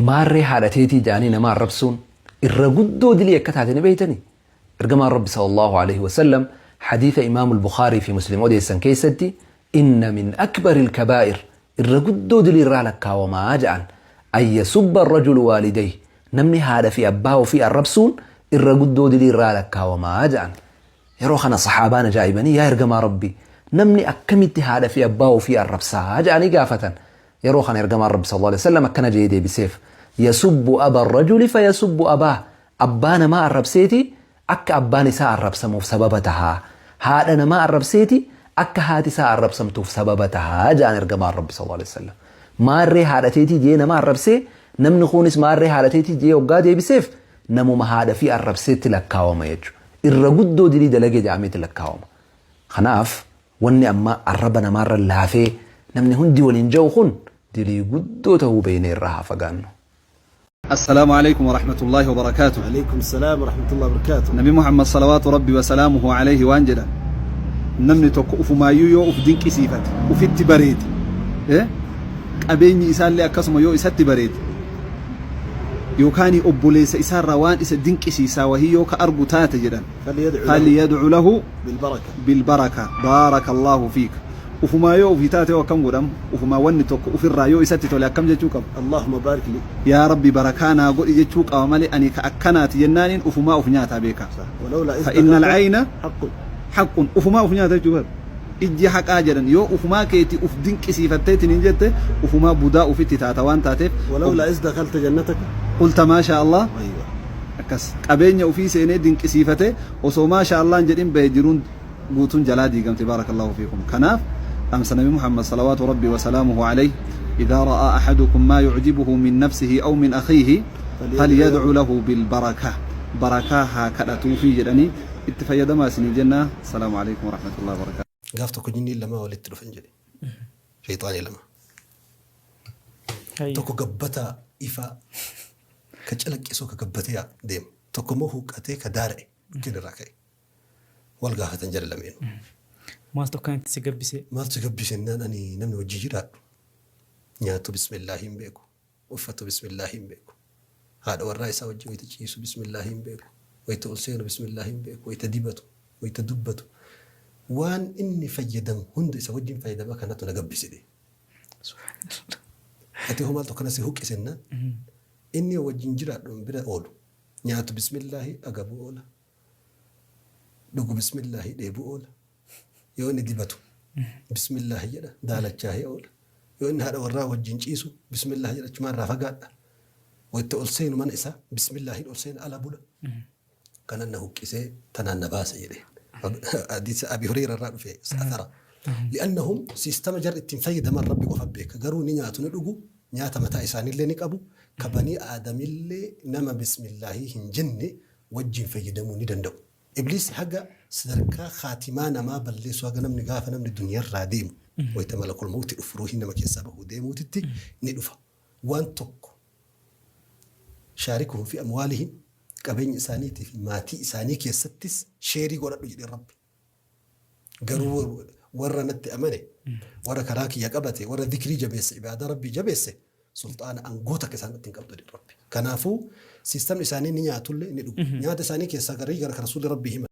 Maarree haadha teetii ja'anii nama arrabsuun irra guddoo dilii akka taate ni beeytanii? Ergamaan Rabbi sallallahu aleyhi wa sallam hadiisa Imaamul Bukhaarii fi Muslim odeessan keessatti inna min akbaril kabaa'ir irra guddoo dilii irraa lakkaawamaa ja'an an yasubba arrajulu waalidayhi namni haadha fi abbaa ofii arrabsuun irra guddoo dilii irraa lakkaawamaa ja'an. Yeroo kana sahaabaan ajaa'ibanii yaa ergamaa Rabbii namni akkamitti haadha fi abbaa ofii arrabsaa ja'anii gaafatan. Yeroo kana ergamaan Rabbi sallallahu alaihi wasallam akkana jedhee deebiseef. Yasubbu aba rajuli fayasubbu abaah. Abbaa namaa arrabseeti akka abbaan isaa arrabsamuuf sababa taha. Haadha namaa arrabseeti akka haati isaa arrabsamtuuf sababa taha ja'an ergamaan Rabbi sallallahu alaihi wasallam. Maarree haadha teetii jee nama arrabsee namni kunis maarree haadha teetii jee hoggaa deebiseef namuma haadha fi arrabseetti lakkaawama jechuudha. Irra guddoo dilii dalage ja'ameeti lakkaawama. Kanaaf Wanni amma arraba namaarra laafee namni hundi waliin ja'u kun dilii guddoo tahuu beeynee irraa haa fagaannu. Assalaamu Aleykum Warahmatullaahi Wabarakaatuh. Aleykum salaam warahmatullahi wabarakatuh. Nabi Muhammad salawaatu Rabbi wasalaamuhu aleyhi waan jedhan namni tokko ufumaayyuu yoo uf dinqisiifate ufitti bareede eh, qabeenyi isaallee akkasuma yoo isatti bareede yookaan obboleessa isaarraa waan isa dinqisiisaa wahii yoo ka argu taate jedhan Falyad'u lahu falyad'u lahu bilbaraka. Bilbaraka baarakallahu fiik ufumaa yoo ufii taate hoo akkam godham ufumaa wanni tokko ufirraa yoo isatti tole akkam jechuu qaba Allahumma baarik li. Yaa rabbi barakaa naa godhi jechuu qaba malee ani ka akkanaati jennaaniin ufumaa uf nyaataa beekaa Sah. Walawlaa iz fa innal dakalta ayna haqqun. Haqqun ufumaa uf nyaata jechuu bar ijji haqaa jedhan yoo ufumaa keeti uf dinqisiifatteetiin hin jette ufumaa budaa ufitti taata waan taateef Walawlaa iz dakalta jannataka. Qulta maashaa Allah Aywa. Akkas qabeenya ufii seenee dinqisiifatee osoo maashaa Allah hin jedhin bahe jiruun guutuun jalaa diigamte baarakallaahu fiikum kanaaf dhaamsa nabi Muhammad salawaatu rabbii wasalaamuhu alayhi idaa ra'aa ahadukum maa yu'jibuhu min nafsihi aw min akhiihi falyad'u lahu bilbaraka barakaa haa kadhatuufii jedhanii itti fayyadamaa isinii jenna assalaamu alaykum warahmatullahi wabarakaatuh. Gaaf tokko jinniin lamaa walitti dhufan jedhe. Shayxaanii lama. Tokko gabbataa ifaa ka calaqqisuu ka gabbatee deemu. Tokko immoo huuqqatee ka daara'e dhukkeen irraa ka'e. Wal gaafatan jara lameenuu. Maaltu akkanatti si gabbisee? Maaltu si gabbise jennaan ani namni wajji jiraadhu nyaatu bismillaahi hin beeku, uffatu bismillaahi hin beeku. Haadha warraa isaa wajji wayita ciisu bismillaahi hin beeku, wayita ol seenu bismillaahi hin beeku, wayita dibatu, wayita dubbatu. Waan inni fayyadamu hunda isa wajjin fayyadama kanatu na gabbise jedhe. Ati hoo maaltu akkana si huqqise jennaan inni wajjin jiraadhu bira oolu nyaatu bismillaahi agabuu oola dhugu bismillaahi dheebuu oola yoo inni dibatu bismillaahi jedha daalachaahee oola yoo inni haadha warraa wajjin ciisu bismillaahi jedha achumaa irraa fagaadha wayita ol seenu mana isaa bismillaahiin ol seena ala bula kanan na huqqisee tanaan na baase jedhe hadiisa Abi Hureyra irraa dhufe athara li'annahum siistama jarri ittiin fayyadaman rabbi qofa beeka garuu ni nyaatu ni dhugu nyaata mataa isaaniillee ni qabu ka banii aadamillee nama bismillaahii hin jenne wajjin fayyadamuu ni danda'u ibliis haga sadarkaa khaatimaa namaa balleessu haga namni gaafa namni duniyarraa deemu wayita malakul mawti dhufu ruuhiin nama keessaa bahuu deemuutitti ni dhufa waan tokko shaarikuhum fi amwaalihim qabeenya isaaniitii fi maatii isaanii keessattis sheerii godhadhu jedheen Rabbi. Garuu warra natti amane, warra karaa kiyya qabate, warra dhikrii jabeesse, ibaadaa Rabbii jabeesse, sulxaana angoo takka isaan irratti hin qabdu jedhe Rabbi. Kanaafuu siistamni isaanii ni nyaatullee ni dhugu. Nyaata isaanii keessaa garii gara kan Rasuulli Rabbii himan.